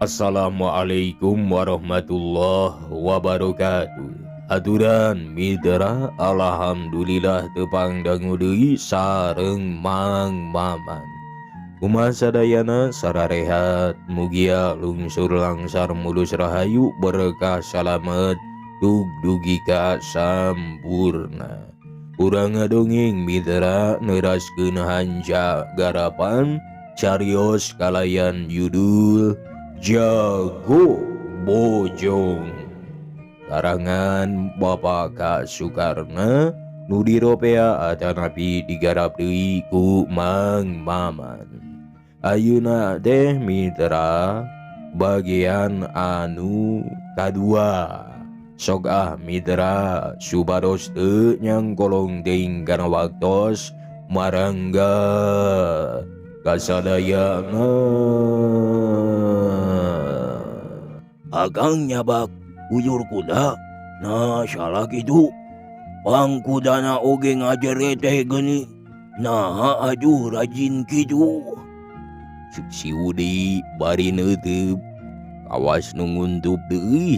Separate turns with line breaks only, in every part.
Assalamualaikum warahmatullahi wabarakatuh. Aturan mitra, alhamdulillah tepang dangu deui sareng Mang Maman. Kumaha sadayana sararehat, mugia lungsur langsar mulus rahayu berkah salamet dug-dugi ka sampurna. Urang ngadongeng mitra neraskeun hanca garapan carios kalayan judul Jago Bojong karangan Bapak K. Sukarna nu diropea atanapi digarap deui ku Mang Maman. Ayeuna teh mitra bagian anu kadua. Sok ah mitra supados teu nyangkolong teuing kana waktos marangga kasadayana.
Akang nyabak ujur kuda, nah salah gitu. Pang kudana oge ngajere teh geni, nah aduh rajin kitu.
Cek si Udi bari neuteub, kawas nu nguntup deui.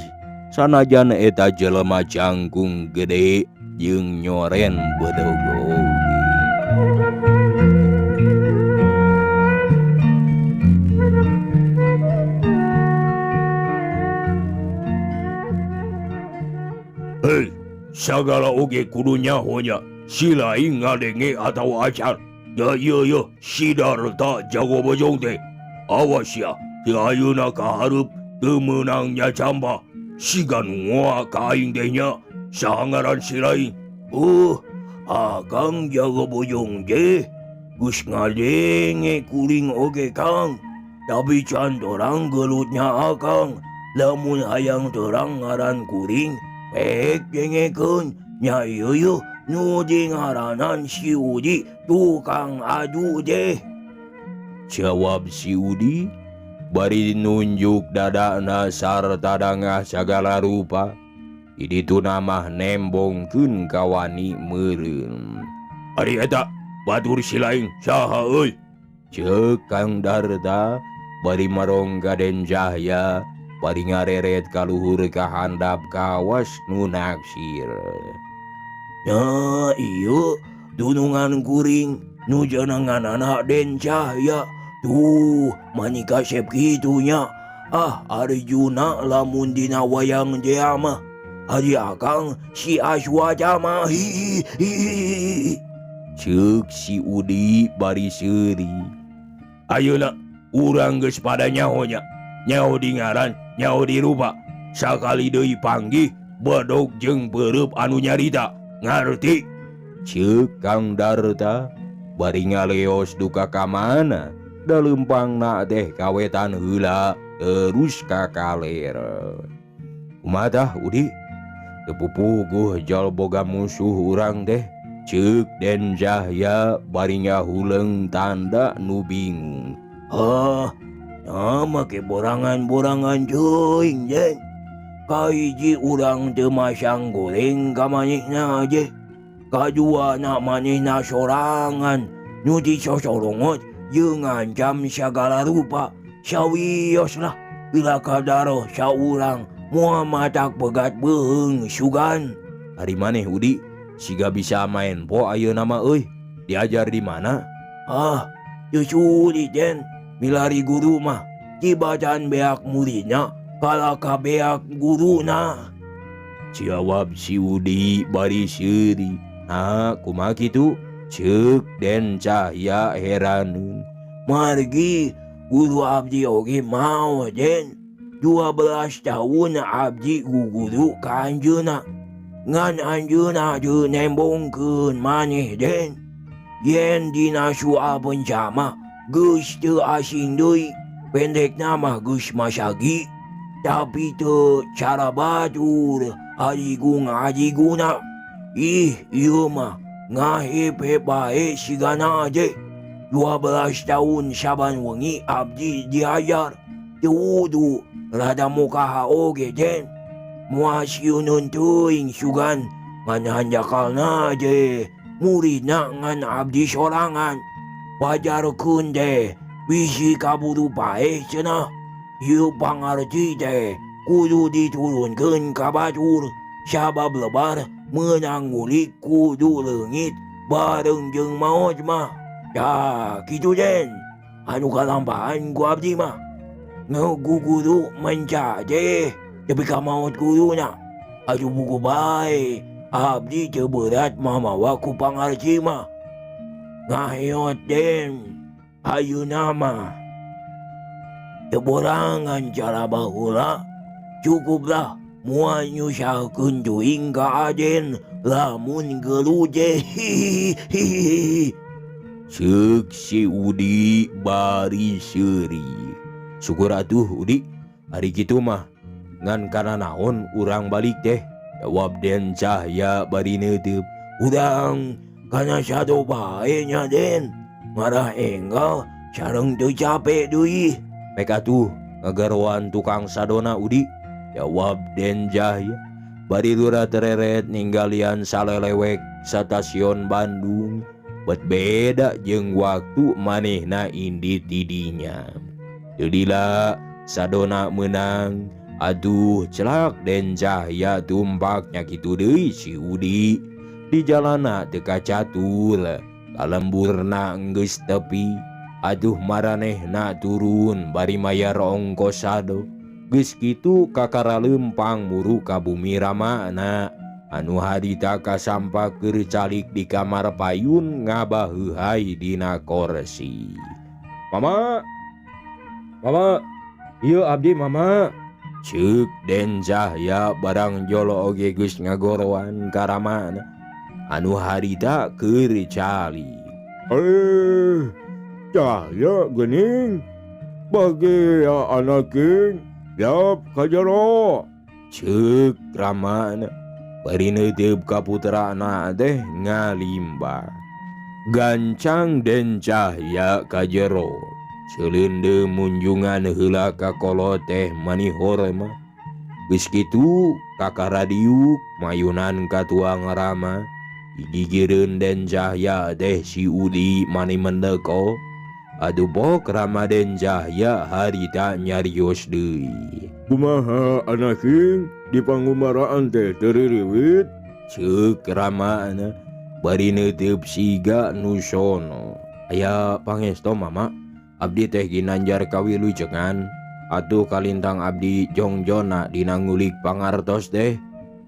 Sanajan eta jelema jangkung gede jeung nyoren bedog oge.
Hei, sagala oge kudu nyaho nya, si lain ngadenge atawa acan. Ya ieu yeuh si Darta jago bojong teh. Awas ya, ti ayeuna ka hareup teu meunang nyacamba. Siga nu ngoa ka aing teh nya, saha ngaran si lain? Akang jago bojong teh geus ngadenge kuring oge Kang. Tapi can terang gelutnya akang. Lamun hayang terang ngaran kuring, pek dengekeun nya ieu yeuh nu dingaranan si Udi tukang adu deh.
Jawab si Udi bari nunjuk dadana sarta dangah sagala rupa. Di ditu mah nembongkeun kawani meureun.
Ari eta batur si lain saha euy?
Ceuk Kang Darta bari marongga Den Cahya bari ngareret ka luhur ka handap kawas nu naksir.
Ya ieu dunungan kuring nu jenenganana Den Cahya. Tuh manika sep kitu nya. Ah Arjuna lamun dina wayang dia mah. Ari akang si Aswatama. Hi hi hi.
Ceuk si Udi bari seuri.
Ayeuna urang geus pada nyaho nya. Nyaho di ngaran, nyaho di rupa. Sakali deui panggih bedog jeung beureub anu nyarita. Ngarti?
Ceuk Kang Darta bari ngaleos duka ka mana. Da leumpangna teh kawetan heula terus ka kaler. Kumaha tah Udi? Teu pupuguh jol boga musuh urang teh. Ceuk Den Cahya bari ngahuleung tanda nu bingung.
Hah, nah make borangan-borangan teuing Den. Kahiji urang teu masang goreng ka manehna je. Kadua na manehna sorangan nu disosorongot jeung ngancam sagala rupa. Sawios lah bila kadaroh saurang moal matak pegat beuheung sugan.
Ari maneh Udi siga bisa main po ayeuna mah euy. Diajar di mana?
Ah, teu sulit Den. Milari guru mah tibatan beak muridna kalah ka beak guruna.
Jawab si Udi bari seuri. Nah, kumaha kitu? Ceuk Den Cahya heraneun.
Margi guru abdi oge mau Den. 12 tahun abdi guguru ka anjeunna. Ngan anjeunna teu nembongkeun maneh Den. Yen dina soal pencama geus teu asing deui. Pendekna mah geus masagi. Tapi teu cara batur adigung adiguna. Ih ieu mah ngahep-hep bae sigana aja. 12 tahun saban wengi abdi diajar. Teu wudu rada mukaha oge den. Moal sieuneun teuing sugan ngan hanjakalna je muridna ngan abdi sorangan. Pajarkeun teh bisi kaburu paeh cenah. Ieu pangarti teh kudu diturunkeun ka batur sabab lebar meunang ngulik kudu leungit bareng jeung maot mah. Tah kitu den anu kalampahan ku abdi mah. Ngeguguru menca teh tepi ka maot guruna. Atuh buku bae abdi teu berat mamawa ku pangarti mah. Ngaheot den ayeuna mah teborangan cara baheula cukuplah moal nyusahkeun teuing ka aden lamun geuleuh teh.
Ceuk si Udi bari seuri. Syukur atuh Udi, ari kitu mah ngan kana naon urang balik teh? Jawab Den Cahya bari neuteub.
Urang kana sado bae nya Den, ngarah enggal sareng teu capek deui.
Pek atuh ngagaroan tukang sadona Udi, jawab Den Cahya bari lurah tereret ninggalian salelewek stasiun Bandung. Bet beda jeung waktu manehna indit didinya. Teu lila sadona meunang. Aduh celak Den Cahya tumpaknya kitu deui si Udi. Di jalana teu kacatul, kalemburna geus tepi. Aduh maranehna turun bari mayar ongkos sado. Geus kitu kakara lempang muru ka bumi ramana. Anu harita kasampak keur calik di kamar payun ngabaheuhai dina korsi. Mama, mama, ieu abdi mama. Ceuk Den Cahya barang jolo oge geus ngagoroan ka ramana. Anu harita keur calik.
Cahya geuning bagi anaking yap ka jero.
Ceuk ramana bari neuteub ka putrana teh ngalimba. Gancang Den Cahya ka jero. Seleundeum munjungan heula ka kolot teh mani horema. Geus kitu kakara diuk mayunan ka tuang rama. Digigireun Den Cahya teh si Udi mani mendeko. Aduh bok Rama Den Cahya harita nyarios deui.
Kumaha anaking di pangumaraan teh teu ririwit?
Ceuk ramana bari neuteub siga nu sono. Aya pangesto mama, abdi teh ginanjar kawilujengan. Atuh kalintang abdi jongjona dina ngulik pangartos teh.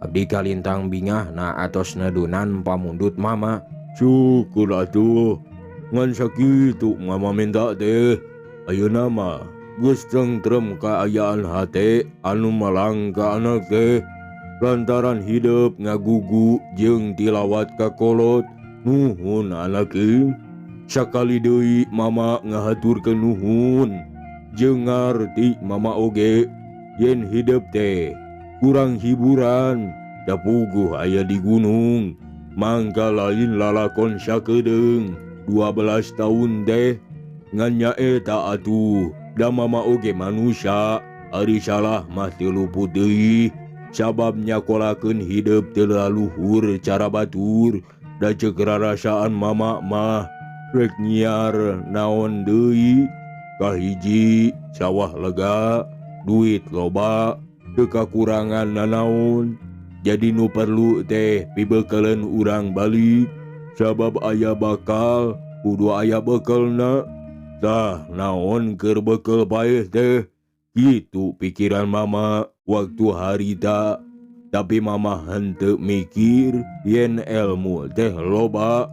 Abdi kalintang bingahna atos nedunan pamundut mama.
Syukur atuh ngan sakitu mama minta teh. Ayeuna mah geus tentrem kaayaan hate anu malang ka anak teh. Lantaran hidup ngagugu jeung tilawat ka kolot. Nuhun anaking. Sakali deui mama ngahaturkeun nuhun. Jeung ngarti mama oge yen hidup teh kurang hiburan da puguh aya di gunung. Mangka lain lalakon sakedeung 12 tahun teh ngan nyaeta atuh da mama oge manusia. Ari salah mah teu luput deui sabab nyakolakeun hidup teu laluhur cara batur. Da ceuk rarasaan mama mah rek nyiar naon deui. Kahiji sawah lega, duit loba, teu kakurangan nanaon. Jadi nu perlu teh pibekeleun urang balik sabab aya bakal kudu aya bekelna. Tah naon keur bekel paeh teh? Kitu pikiran mama waktu harita. Tapi mama henteu mikir yen elmu teh loba.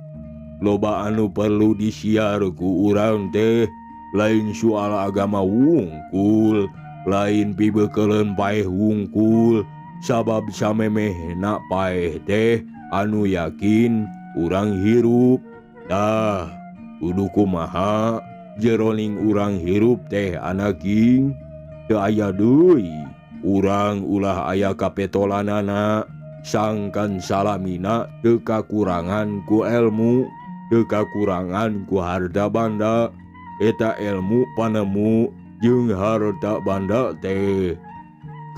Loba anu perlu disiar ku urang teh. Lain soal agama wungkul, lain pibekeleun paeh wungkul. Sabab samemehna paeh teh anu yakin urang hirup. Tah kudu kumaha jeroning urang hirup teh anaking teu aya deui Urang ulah aya kapetolanana sangkan salamina teu kakurangan ku elmu, teu kakurangan ku harta banda. Eta elmu panemu jeung harta banda teh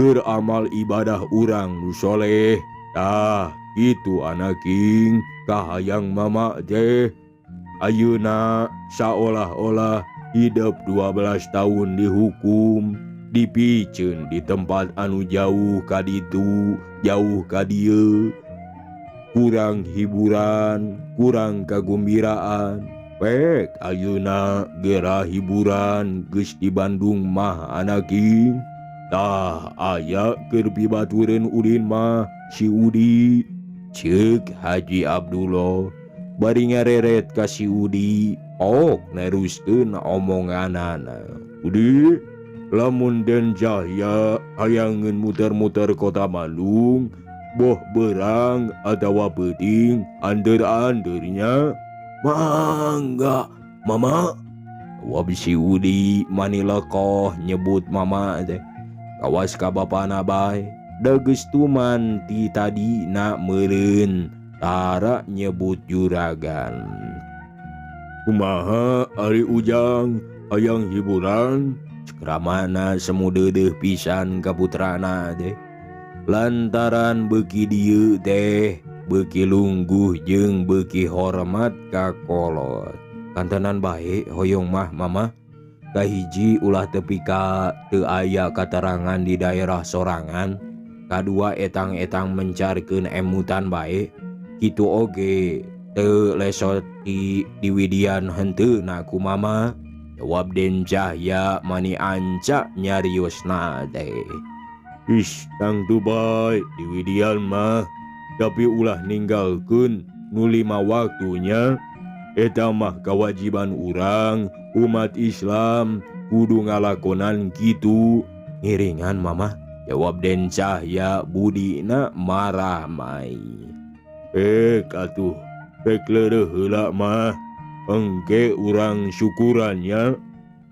keur amal ibadah urang nu soleh. Tah kitu anaking kahayang mama teh. Ayeuna saolah-olah hidup 12 tahun dihukum, dipiceun di tempat anu jauh ka ditu, jauh ka dieu. Kurang hiburan, kurang kagumbiraan. Pek ayeuna gera hiburan geus di Bandung mah anaking. Tah aya keur pibatureun ulin mah si Udi.
Ceuk Haji Abdullah bari ngareret ka si Udi ok neruskeun omonganana.
Udi, lamun Den Cahya hayangeun muter-muter kota Bandung, boh berang atawa peuting ander-andernya.
Mangga mama.
Wab si Udi mani lekoh nyebut mama teh. Kawas ka bapana bae. Da geus tuman ti tadi na meureun tara nyebut juragan.
Kumaha ari Ujang hayang hiburan?
Ceuk ramana semu deudeuh pisan ka putrana teh. Lantaran beuki dieu teh beuki lungguh jeung beuki hormat ka kolot. Kantenan bae hoyong mah mama. Kahiji ulah tepi ka teu aya katerangan di daerah sorangan. Kadua etang-etang mencarkeun emutan bae. Kitu oge teu lesot di diwidian henteu na ku mama. Jawab Den Cahya mani ancak nyariosna teh.
Ish, tangtu bae diwidian mah, tapi ulah ninggalkeun nu 5 waktunya. Eta mah kewajiban urang umat Islam kudu ngalakonan kitu.
Ngiringan mama. Jawab Den Cahya budina marah mai.
Atuh rek leureuh heula mah engke urang syukurannya.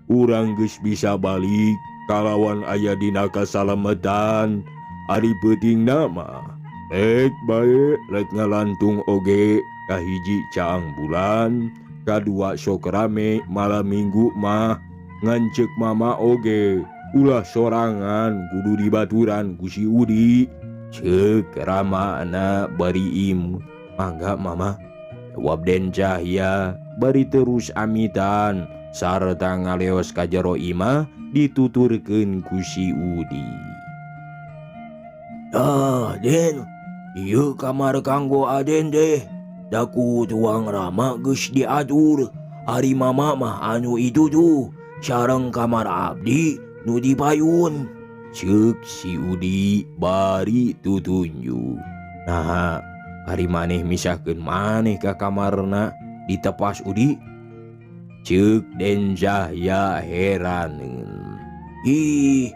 Urang geus bisa balik kalawan aya dina kasalametan. Ari peutingna mah rek bae rek ngalantung oge. Kahiji caang bulan, kadua sok rame malam minggu mah ngancek mama oge ulah sorangan kudu dibaturan ku si Udi.
Ceuk ramana bari imut. Mangga mama. Jawab Den Cahya bari terus amitan sarta ngaleos ka jero imah dituturkeun ku si Udi.
Ah, Den, ieu kamar kanggo Aden deh. Daku tuang Rama geus diatur. Ari mama mah anu itu tuh sareng kamar abdi nu dipayun.
Ceuk si Udi bari tutunjuk. Nah, ari maneh misahkeun maneh ka kamarna ditepas Udi. Ceuk Den Cahya heraneun.
Ih,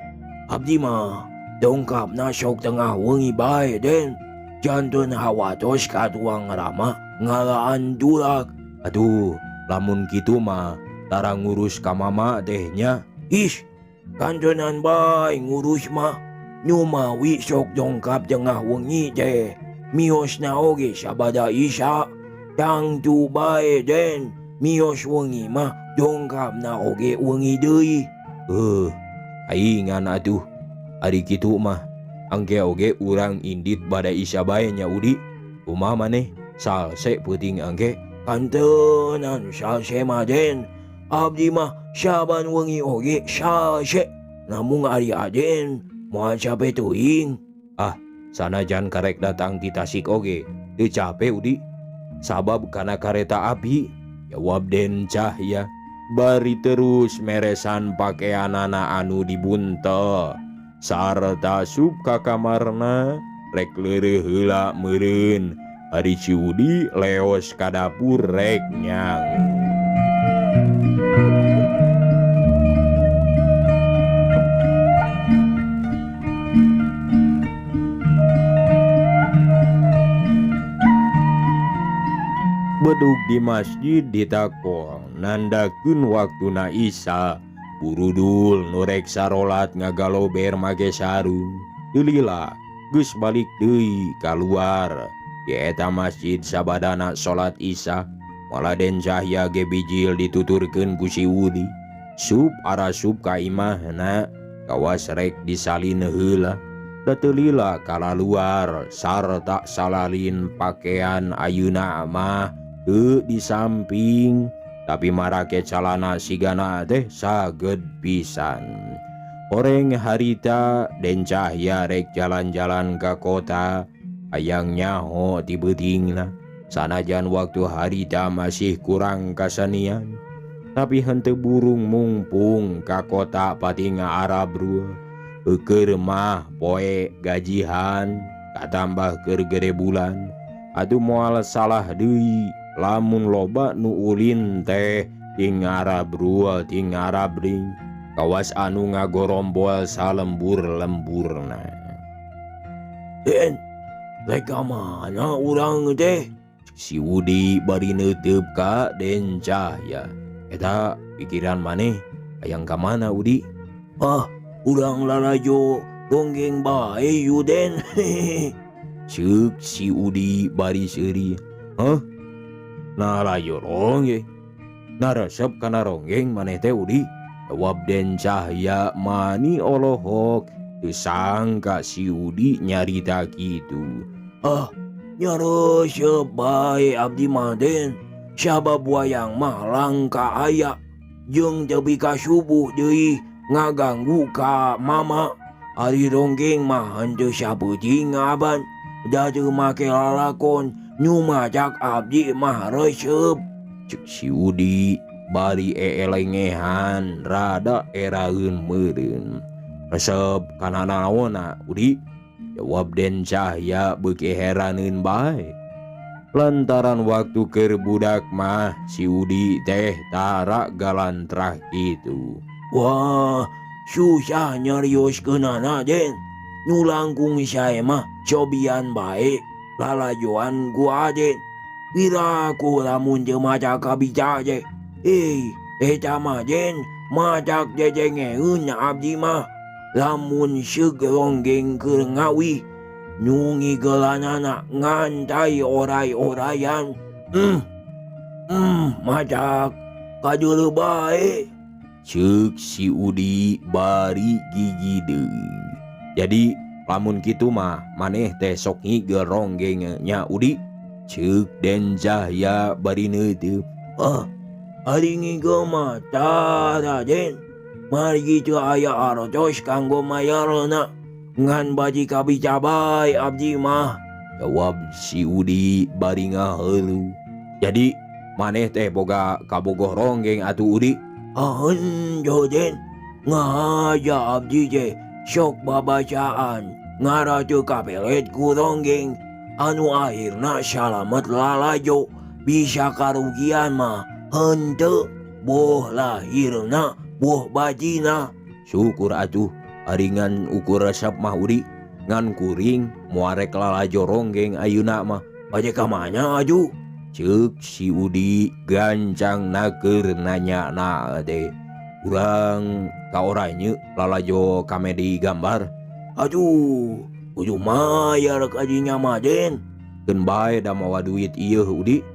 abdi mah dongkapna sok tengah wengi bae Den. Jantun hawatos ka tuang Rama ngalaan durak.
Aduh, lamun kitu mah tara ngurus ka mama teh nya.
Ish, kantenan bae ngurus mah. Nyumawi sok dongkap tengah wengi teh. Miosna oge sabada Isya. Tangtu bae Den, mios wengi mah dongkapna oge wengi deui.
Aingan atuh. Ari kitu mah angke oge urang indit bada Isya bae nya Udi. Kumaha maneh salse peuting angke?
Kantenan salse mah Den. Abdi mah saban wengi oge salse. Namung ari Aden moal cape teuing.
Ah, sanajan karek datang ti Tasik oge teu cape Udi. Sabab kana kareta api. Jawab Den Cahya bari terus meresan pakeanana anu dibuntel sarta sup ka kamarna rek leureuh heula meureun. Ari si Udi leos ka dapur rek nyang. Bedug di masjid ditakol nandakeun waktuna Isya. Burudul nu rek sarolat ngagalober make sarung. Teu lila geus balik deui kaluar. Di eta masjid sabadana salat Isya. Malah Den Cahya ge bijil dituturkeun ku si Udi. Sup arasup ka imahna kawas rek disalin heula. Da teu lila kalaluar sarta salalin pakaian ayeuna mah teu di samping tapi marake calana sigana teh saged pisan. Horeng harita Den Cahya rek jalan-jalan ka kota hayang nyaho ti beutingna. Sanajan waktu harita masih kurang kasanian tapi henteu burung mungpung ka kota pati ngaarab rua. Keur mah poe gajihan katambah keur gede bulan. Atuh moal salah deui lamun loba nu ulin teh ti ngarab rua ti ngarabring kawas anu ngagorombol salembur-lemburna.
Den, rek ka mana urang teh?
Si Udi bari neuteup ka Den Cahya. Eta pikiran maneh hayang ka mana Udi?
Ah, urang lalajo ronggeng bae Yuden.
Ceuk si Udi bari seuri. Hah? Nalajo ronggeng? Naresep kana ronggeng maneh teh Udi? Jawab Den Cahya mani olohok teu sangka si Udi nyarita kitu.
Ah, nyaresep bae abdi mah Den. Sabab wayang mah langka aya jeung tepi ka subuh deui ngaganggu ka mama. Ari ronggeng mah henteu sapeuting aban. Da teu make lalakon nyumajak abdi mah resep.
Ceuk si Udi bari eelengehan rada eraeun meureun. Resep kana naonna Udi? Jawab Den Cahya beuki heraneun bae. Lantaran waktu keur budak mah si Udi teh tara galantrah kitu.
Wah, susah nyarioskeunana Den. Nu langkung sae mah cobian bae lalajoan ku Aden. Piraku lamun teu maca kabica teh. Eta mah Den macak jejengeun abdi mah. Lamun seug ronggeng keur ngawih nu ngigelanana ngantai oray-orayan. Macak kadeuleu bae.
Ceuk si Udi bari gigi deui. Jadi lamun kitu mah maneh teh sok ngigel ronggeng nya Udi? Ceuk Den Cahya bari neuteub.
Ah, ari ngigel mah tara Den. Margi teu aya artos kanggo mayarna. Ngan badi kabica bae abdi mah.
Jawab si Udi bari ngaheulu. Jadi maneh teh boga kabogoh ronggeng atuh Udi?
Ah, henteu Den. Ngahaja abdi teh sok babacaan ngarah teu kapelet ku ronggeng. Anu akhirna salamet lalajo bisa karugian mah henteu boh lahirna boh bajina.
Syukur atuh ari ngan ukur resep mah Udi. Ngan kuring moal rek lalajo ronggeng ayeuna mah.
Bade ka mana atuh?
Ceuk si Udi gancang naker nanya na teh. Urang ka oranye lalajo kamedi gambar.
Aduh, kudu mayar ka dinya mah Den.
Keun bae da mawa duit ieu Udi.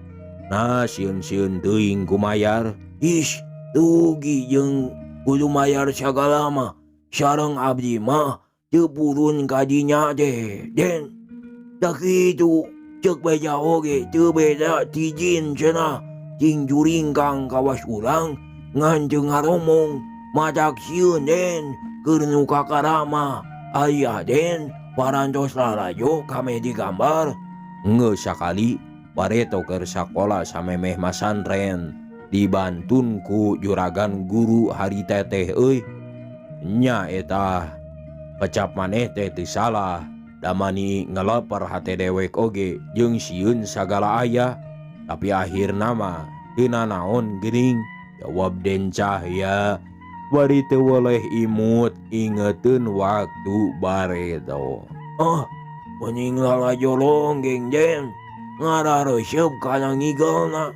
Nah sieun-sieun teuing ku mayar.
Ish, rugi jeung kudu mayar sagala mah. Sareng abdi mah teu purun ka dinya teh Den. Da kitu ceuk beja oge teu beda ti jin cenah. Ting juringkang kawas urang ngan teu ngaromong matak sieun Den keur nu kakarama. Ari Aden parantos lalajo kamedi gambar.
Geus sakali bareto keur sakola samemeh masantren dibantun ku juragan guru harita teh euy. Nya eta pecap maneh teh teu salah. Damani ngeleper hate dewek oge jeung sieun sagala aya. Tapi akhirna mah teu nanaon geuning. Jawab Den Cahya bari teu weleh imut ingeteun waktu bareto.
Ah, mending lalajo ronggeng Den. Ngarah resep kana ngigelna.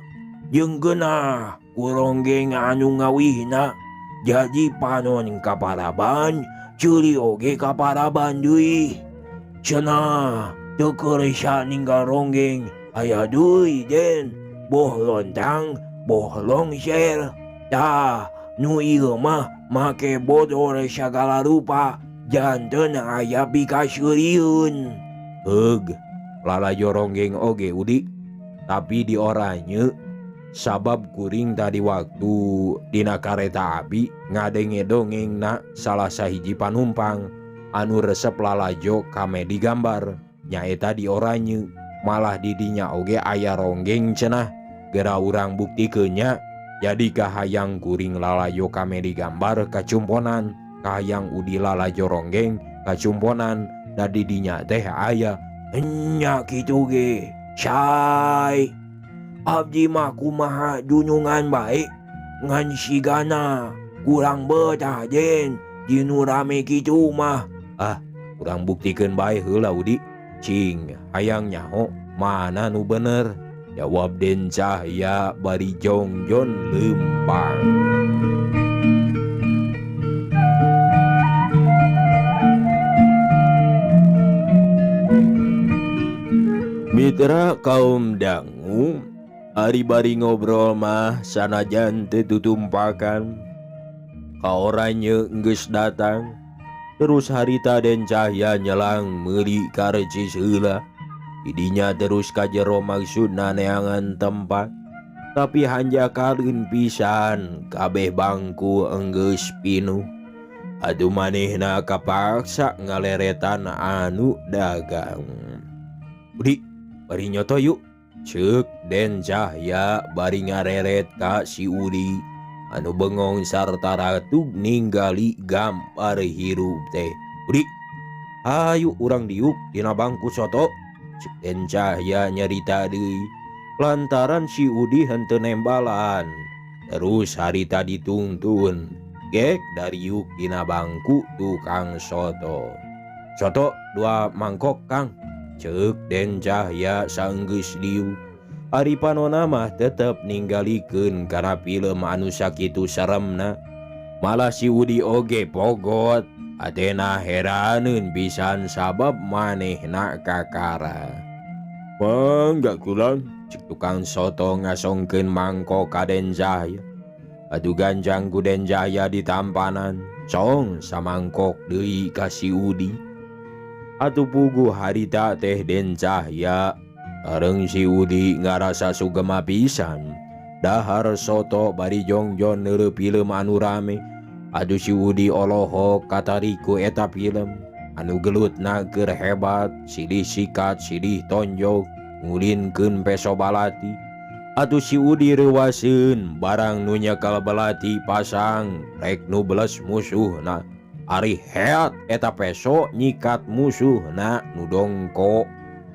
Jeung geunah ku ronggeng anu ngawihna. Jadi panon kaparaban, ceuli oge kaparaban deui. Cenah teu keursa ninggal ronggeng aya deui Den, boh lontang, boh longser. Tah, nu ieu mah make bodor sagala rupa, janten aya pikaseurieun.
Heug, lalajo ronggeng oge Udi, tapi di oranye sabab kuring tadi waktu dina kareta api ngadenge dongeng na salah sahiji panumpang anu resep lalajo kame digambar nyaeta di oranye malah didinya oge aya ronggeng cenah gera urang buktikeun nya. Jadi kahayang kuring lalajo kame digambar kacumponan, kahayang Udi lalajo ronggeng kacumponan, da didinya teh aya
nya kitu ge cai. Abdi mah kumaha junjungan bae ngan sigana kurang betah Den dinu rame kitu mah.
Ah, urang buktikeun bae heula Udi. Cing hayang nyaho mana nu bener, jawab Den Cahya bari jongjon lempang. Mitra kaum dangu, ari bari ngobrol mah sanajan teu tutumpakan. Ka oranye geus datang. Terus harita Den Cahya nyelang meuli karcis heula. Didinya terus ka jero maksudna neangan tempat. Tapi hanjakaleun pisan kabeh bangku enggeus pinuh. Aduh manehna kapaksa ngaleretan anu dagang. Udi, bari nyoto yuk. Ceuk Den Cahya bari ngareret ka si Udi anu bengong sarta ratug ninggali gambar hirup teh. Udi, ayo urang diuk dina bangku soto. Ceuk Den Cahya nyarita deui lantaran si Udi henteu nembalan. Terus harita dituntun gek dariuk dina bangku tukang soto. Soto 2 mangkok Kang, ceuk Den Cahya sanggeus diuk. Ari panona mah tetep ninggalikeun kana film anu sakitu seremna. Malah si Udi oge pogot, atena heraneun pisan sabab manehna kakara.
Mangga kurang,
cek tukang soto ngasongkeun mangkok ka Den Cahya. Atuh ganjang ku Den Cahya ditampanan, cong samangkok deui ka si Udi. Atuh puguh harita teh Den Cahya areng si Udi ngarasa sugema pisan. Dahar soto bari jongjon neuleuh film anu rame. Aduh si Udi olohok katariku eta film anu gelutna keur hebat, silih sikat silih tonjok ngulinkeun peso balati. Atuh si Udi reuwaseun barang nu nyekal belati pasang rek nu beles musuhna. Ari heat eta peso nyikat musuhna nu dongko.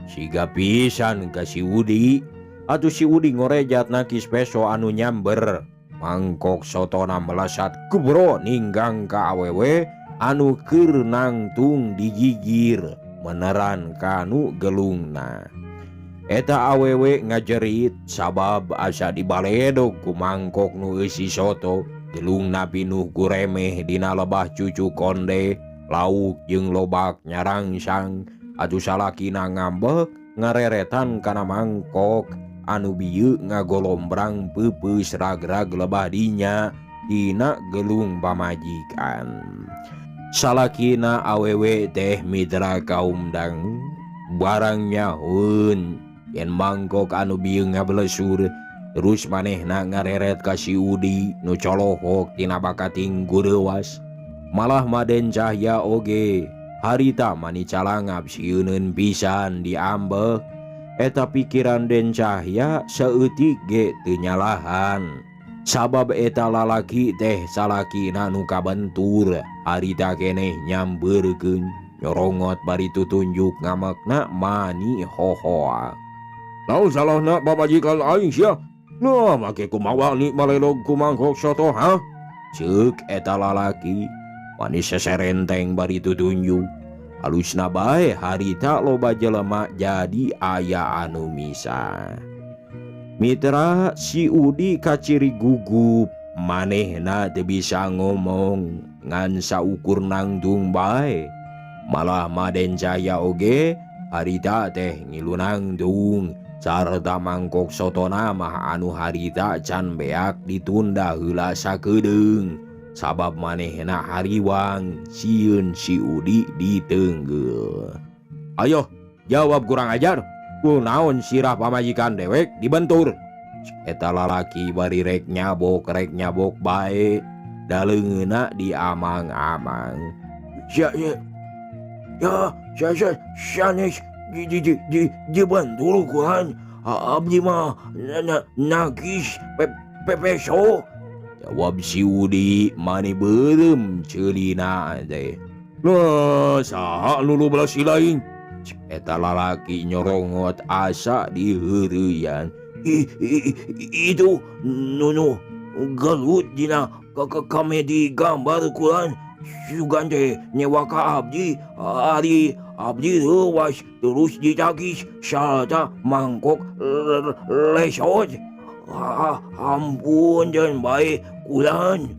Siga pisan ka si Udi. Atuh si Udi ngorejat nakis peso anu nyamber. Mangkok sotona melesat gebro ninggang ka awewe anu keur nangtung digigir meneran kanu gelungna. Eta awewe ngajerit sabab asa dibaledog ku mangkok nu eusi soto. Gelungna pinuh guremeh dina lebah cucu konde, lauk jeung lobak nyarangsang. Atuh salakina ngambek ngareretan kana mangkok anu bieu ngagolombrang peupeus ragrag lebah dinya dina gelung pamajikan. Salakina awewe teh mitra kaum dangu barang nyahoeun yen mangkok anu bieu ngablesur. Terus manehna ngareret ka si Udi nu colohok tina bakating gureuwas. Malah Maden Cahya oge harita mani calangap sieuneun pisan diambek. Eta pikiran Den Cahya saeutik ge teu nyalahan. Sabab eta lalaki teh salakina nu kabentur harita keneh nyambeurkeun nyorongot bari tutunjuk ngamekna mani hohoa.
Naon salahna pamajikan aing sia? Nah, make kumaha ni malelog ku mangkok soto ha?
Ceuk eta lalaki mani seserenteng bari tutunjuk. Halusna bae harita loba jelema jadi aya anu misa. Mitra si Udi kaciri gugup Manehna teu bisa ngomong ngan saukur nangtung bae. Malah Maden Cahya oge harita teh ngilu nangtung sarta mangkok sotona mah anu harita can beak ditunda heula sakedeung sabab manehna hariwang sieun si Udi ditenggel. Ayo jawab kurang ajar, kunaon sirah pamajikan dewek dibentur. Eta lalaki bari rek nyabok bae daleungeuna diamang-amang.
Ya ya ya sanes di dibantu kuhan abdi mah nagis pepeso.
Jawab si Udi mani beureum ceulina teh.
Lah saha nu belas si lain?
Eta lalaki nyorongot asa diheureuyaan.
Itu nunu gelut dina komedi gambar kulan sugan teh nyewa ka abdi ari abdi leuwas terus ditagih sarta mangkok lesot. Ampun dan bae kulan.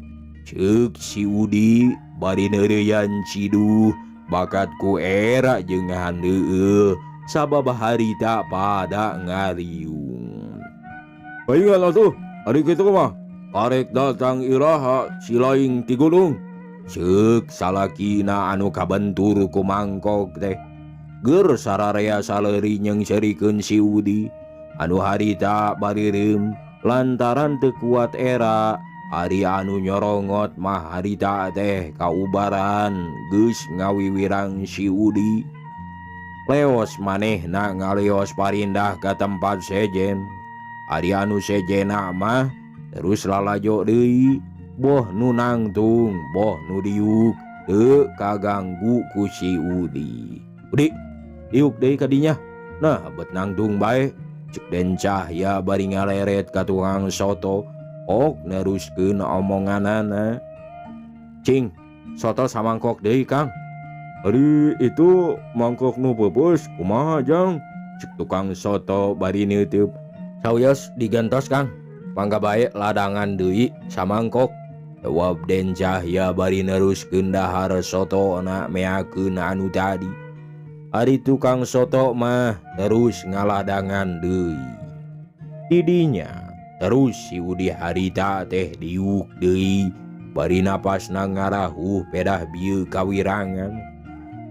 Ceuk si Udi bari neureuyan ciduh bakat ku era jeung handeueul sabab harita pada ngariung.
Baiklah atuh, ari kitu mah arek datang iraha si laing ti gunung.
Ceuk salakina anu kabentur ku mangkok teh. Ger sararea saleuri nyeungseurikeun si Udi anu harita barireum lantaran teu kuat era. Ari anu nyorongot mah harita teh kaubaran geus ngawiwirang si Udi. Leos manehna ngaleos parindah ka tempat sejen. Ari anu sejena mah terus lalajo deui, boh nu nangtung boh nu diuk teu kaganggu ku si Udi. Udi diuk deui ka dinya. Nah bet nangtung bae. Cek Den Cahya bari ngaleret ka tukang soto ok neruskeun omonganana. Cing, soto samangkok deui Kang.
Ari itu mangkok nu peupeus kumaha Jang?
Cek tukang soto bari neuteub. Sawios digentos Kang, mangga bae ladangan deui samangkok. Jawab Den Cahya bari neruskeun dahar sotona meakeun anu tadi. Ari tukang soto mah terus ngaladangan deui. Didinya terus si Udi harita teh diuk deui bari napasna ngarahuh pedah bieu kawirangan.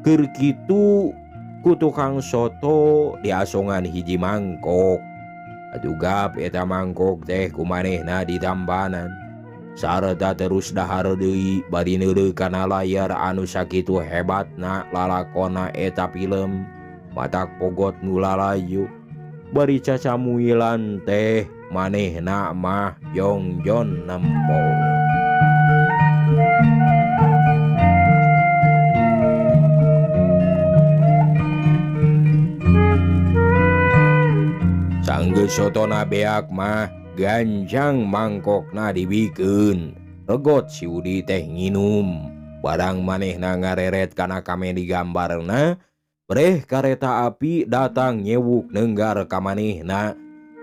Keur kitu ku tukang soto diasongan hiji mangkok. Atuh gap eta mangkok teh kumanehna ditambanan. Sarta terus dahar deui bari neureuh kana layar anu sakitu hebatna lalakona eta film. Matak pogot nu lalajo. Bari cacamuilan teh manehna mah jongjon nempo. Sanggeus sotona beak mah gancang mangkokna dibikeun. Regot si Udi teh nginum. Barang manehna ngareret kana kamedi gambarna, breh kareta api datang nyewuk nenggar ka manehna.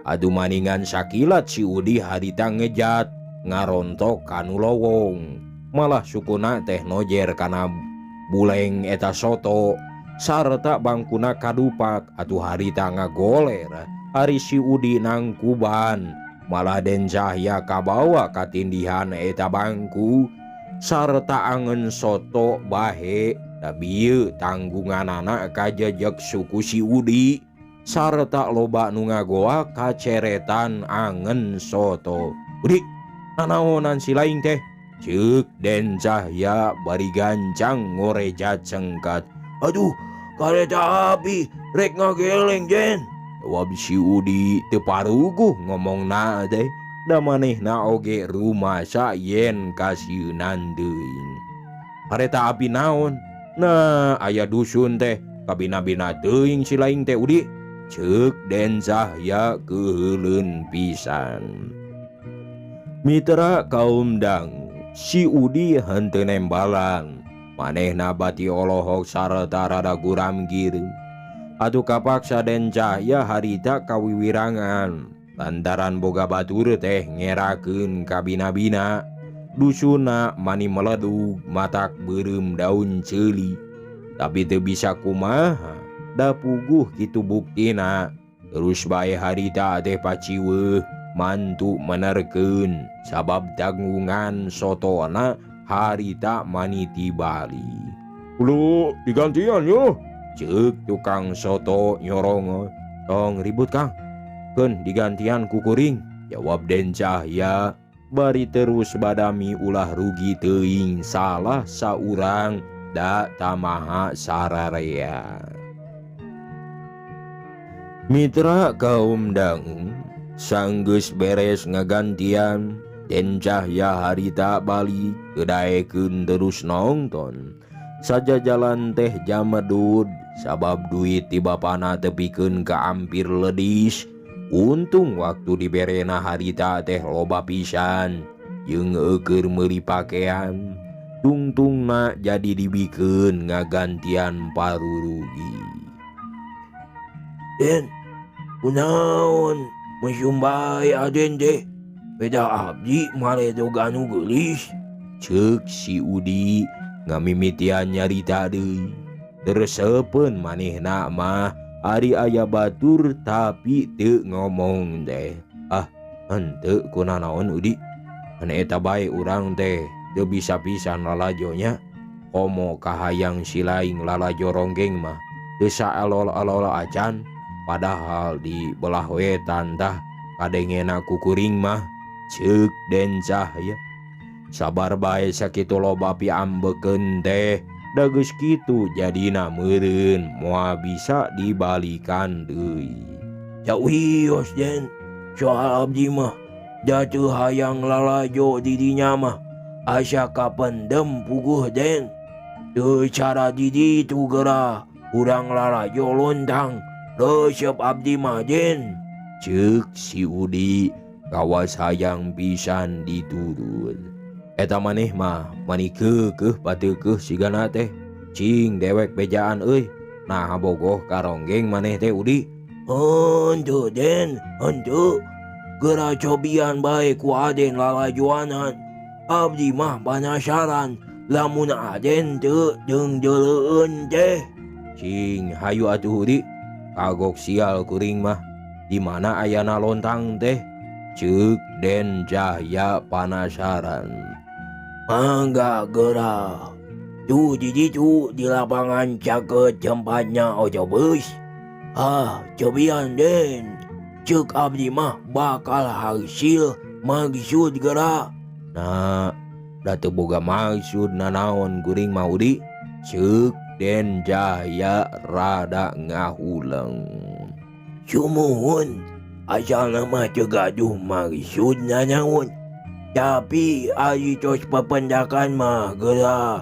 Adu maningan sakilat si Udi harita ngejat ngarontok kanu lowong. Malah sukuna teh nojer kana buleng eta soto sarta bangkuna kadupak. Atuh harita ngagoler. Ari si Udi nangkuban malah Den Cahya kabawa katindihan eta bangku sarta angen soto bahe. Da bieu tanggunganana kajejek suku si Udi sarta loba nu ngagoa kaceretan angen soto. Udi nanaonan si laing teh? Ceuk Den Cahya bari gancang ngoreja cengkat.
Aduh, kareta api rek ngageleng Jen.
Jawab si Udi teu paruguh ngomongna teh. Da manehna oge rumasa yen kasieunan teuing. Kareta api naon? Nah, aya dusun teh kabina-bina teuing si laing teh Udi. Ceuk Den Cahya keuheuleun pisan. Mitra kaum dang, si Udi henteu nembalan. Manehna bati olohok sarta rada guram gireung. Atuh kapaksa Den Cahya harita kawiwirangan. Lantaran boga batur teh ngerakeun ka bina-bina. Dusuna mani meledug matak beureum daun ceuli. Tapi teu bisa kumaha, da puguh kitu buktina. Terus bae harita teh paciweuh mantu menerkeun sabab tanggungan sotona harita mani ti Bali.
Kudu digantian yo.
Ceuk tukang soto nyorong. Tong ribut Kang. Keun digantian ku kuring, jawab Den Cahya bari terus badami ulah rugi teuing salah saurang da tamaha sararea. Mitra kaum dangu sanggeus beres ngagantian Den Cahya harita balik kedaekeun terus nongton. Saja jalan teh jamedud sabab duit ti bapana tepikeun ka ampir ledis. Untung waktu diberena harita teh loba pisan jeung eueur meuli pakean. Tungtungna jadi dibikeun ngagantian parurugi.
Den, kunaon mesum bae aden teh? Beda abdi maredog anu geulis.
Ceuk si Udi ngamimitian nyarita deui. Tersepeun manehna mah ari aya batur tapi teu ngomong teh. Ah, henteu kunanaon Udi. Ane eta bae urang teh teu bisa pisan lalajonya. Komo kahayang si laing lalajo ronggeng mah teu saelol-elol acan. Padahal di belah wetan tah kadengena kukuring mah. Ceuk Den Cahya. Sabar bae sakitu loba piambekeun teh. Da geus kitu jadina meureun moal bisa dibalikan deui.
Cawios Den, soal abdi mah da teu hayang lalajo di dinya mah asa kapendem puguh Den. Teu cara di ditu geura urang lalajo lontang resep abdi mah Den.
Ceuk si Udi kawas hayang pisan diturut. Eta maneh mah mani keukeuh pateukeuh sigana teh. Cing dewek bejaan euy. Nah bogoh ka ronggeng maneh teh Udi.
Henteu Den, henteu. Geura cobian bae ku Aden lalajoanan. Abdi mah panasaran lamun Aden teu deungdeuleun teh.
Cing hayu atuh Udi. Kagok sial kuring mah. Di mana ayana lontang teh? Ceuk Den Cahya panasaran.
Mangga geura. Tuh di ditu di lapangan caket tempatnya otobus. Ah, cobian Den. Ceuk abdi mah bakal hasil maksud geura.
Nah, da teu boga maksud nanaon kuring mah Udi. Ceuk Den Cahya rada ngahuleng.
Sumuhun, asalna mah teu gaduh maksud nanaon. Tapi ari tos papendakan mah geura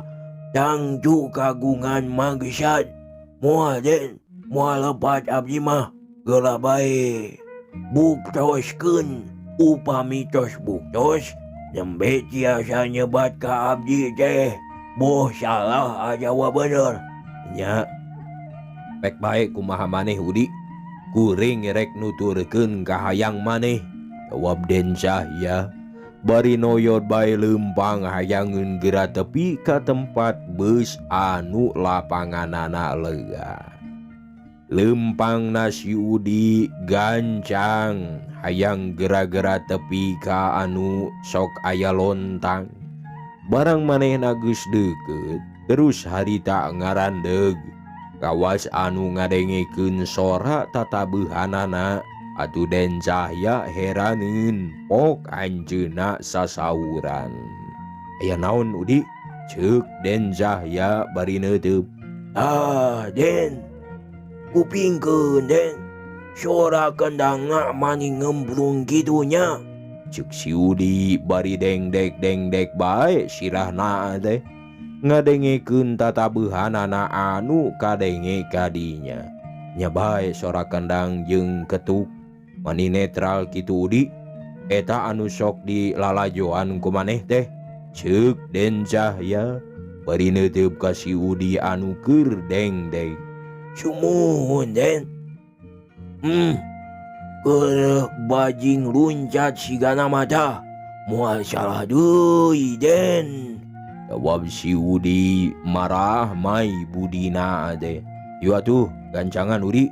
tangtu kagungan maksad. Moal Den, moal lepat abdi mah geura bae. Buktoskeun upami tos buktos nembe tiasa nyebat ka abdi teh boh salah atawa bener.
Nya pek bae kumaha maneh Udi. Kuring rek nuturkeun ka hayang maneh, jawab Den Cahya. Bari noyot bae leumpang hayangeun geura tepi ka tempat beus anu lapanganana lega. Leumpang si Udi gancang hayang gera-gera tepi ka anu sok aya lontang. Barang manehna geus deukeut, terus harita ngarandeg. Kawas anu ngadengekeun sora tatabehanana. Atuh Den Cahya heraneun pok anjeunna sasauran. Aya naon Udi? Ceuk Den Cahya bari neuteub.
Ah Den, kupingkeun Den. Sora kendangna mani ngembrung kitu nya.
Ceuk si Udi bari dengdek-dengdek bae sirahna teh. Ngadengekeun tatabehanana anu kadenge kadinya. Nya bae sora kendang jeung ketuk mani netral kitu Udi. Eta anu sok dilalajoan ku maneh teh. Ceuk Den Cahya bari neuteub ka si Udi anu keur dengdek.
Sumuhun Den. Keur bajing luncat sigana mata moal salah deui Den.
Jawab si Udi marah mai budina teh. Ieu atuh gancangan Udi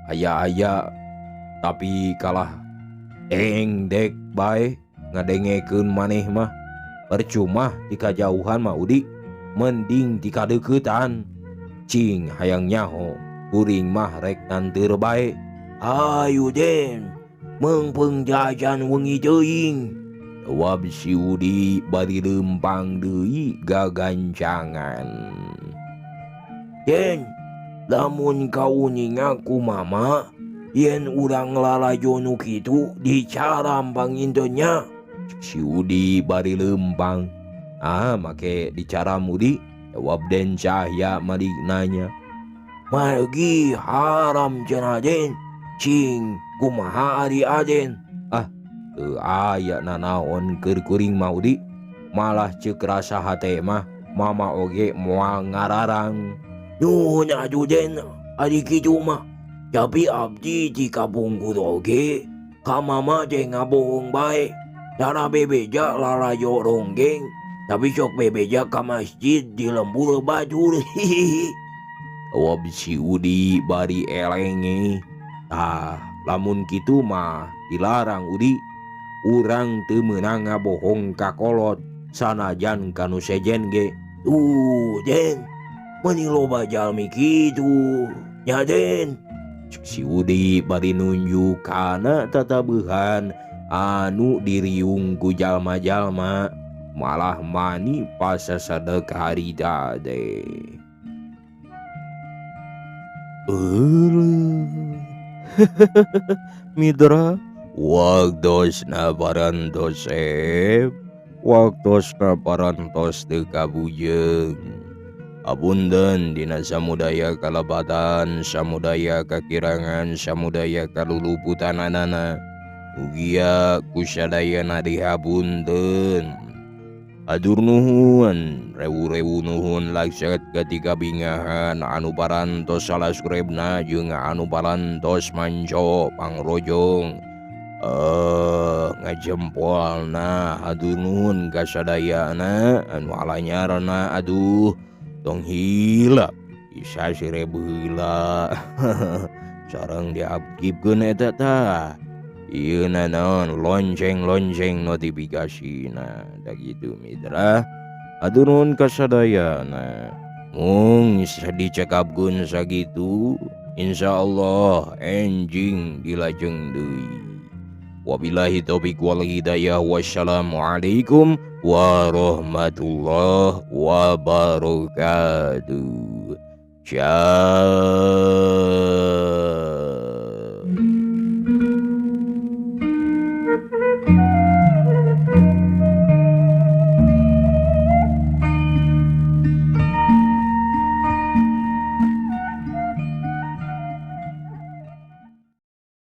aya-aya tapi kalah engdek bae ngadengekeun maneh mah percuma di kajauhan mah Udi mending di kadeuketan cing hayang nyaho kuring mah rek nganteur bae.
Ayo Den meungpeung jajan wengi teuing.
Jawab si Udi bari lempang deui gagancangan.
Den lamun kauninga ku mama yen urang lalajo nu kitu dicaram panginten nya.
Si Udi bari lempang. Ah make dicaram Udi? Jawab Den Cahya mari nanya.
Margi haram cenah Den. Cing kumaha ari Aden?
Ah teu aya nanaon keur kuring mah Udi. Malah ceuk rasa hate mah mama oge moal ngararang.
Nuhun atuh Den ari kitu mah. Tapi abdi di kapungkur oge ka mama teh ngabohong bae. Tara bebeja lalajo ronggeng tapi sok bebeja ka masjid di lembur batur.
Jawab si Udi bari elenge. Tah lamun kitu mah dilarang Udi. Urang teu meunang ngabohong ka kolot sanajan ka nu sejen ge.
Den meuni loba jalmi kitu nya Den.
Si Udi bari nunjuk kana tatabehan anu diriung ku jalma-jalma malah mani pasasadek harita teh. Mitra waktosna parantos sep, waktosna parantos teu kabujeng. Apunten dina samudaya kalebatan, samudaya kakirangan, samudaya kaluluputananana. Mugia kusadayana dihapunten. Atur nuhun, rewu-rewu nuhun laksat ketika bingahan anu parantos salaskurebna jeung anu parantos manco pangrojong. Ngajempolna atur nuhun kasadayana anu alanyarna aduh tong hilap isa sirebu heula. Sareng diaktifkeun eta tah. Ieu naon lonceng-lonceng notifikasina da kitu mitra. Atur nuhun kasadayana. Mung dicekapkeun sakitu insyaallah enjing dilajeng deui. Wabillahi taufik wal hidayah. Wassalamualaikum warahmatullahi wabarakatuh. Ciao.